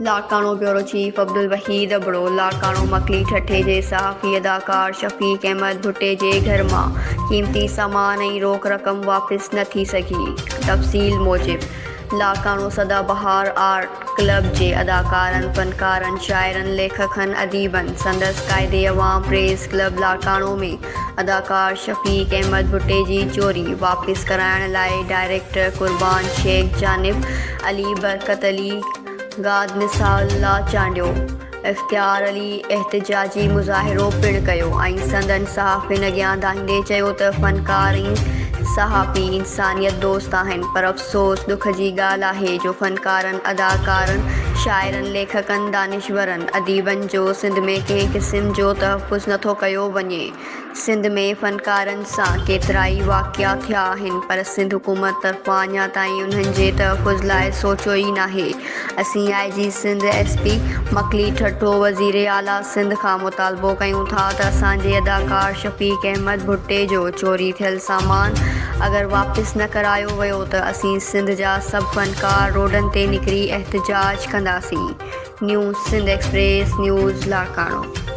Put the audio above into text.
Larkana, bureau chief Abdul Waheed Abro, Larkana Makli ٺٽي جي صحافي اداڪار شفيق احمد ڀٽي جي گهر مان قيمتي سامان ۽ روڪ رقم واپس نه ٿي سگهي، تفصيل موجب لاڙڪاڻو سدا بهار آرٽ ڪلب جي اداڪارن، فنڪارن، شاعرن، ليکڪن، اديبن سندس قائد عوام پريس ڪلب لاڙڪاڻو ۾ اداڪار شفيق احمد ڀٽي جي چوري واپس ڪرائڻ لاء ڊائريڪٽر قربان شيخ جانب علي، برڪت علي گاد، نثار الله چانڊيو، اختيار علي احتجاجي مظاهرو پڻ ڪيو ۽ سندن صحافين اڳيان دانهيندي چيو ته فنڪار ۽ صحافي انسانيت دوست آهن پر افسوس ڏک جي ڳالهه آهي جو فنڪارن، اداڪارن، شاعرن، ليکڪن، دانشورن، اديبن جو سنڌ ۾ ڪنهن قسم جو تحفظ نٿو ڪيو وڃي. سنڌ ۾ فنڪارن سان ڪيترائي واقعا ٿيا آهن پر سنڌ حڪومت طرفان اڃا تائين انهن جي تحفظ لاء سوچيو ئي ناهي. اسين I G Sindh, S P Makli Thatta, وزير اعليٰ سنڌ کان مطالبو ڪيون ٿا ته اسان جي اداڪار شفيق احمد ڀٽي جو چوري ٿيل سامان اگر واپس نه ڪرايو ويو ته اسين سنڌ جا سڀ فنڪار روڊن تي نڪري احتجاج ڪنداسين. New Sindh express news Larkana.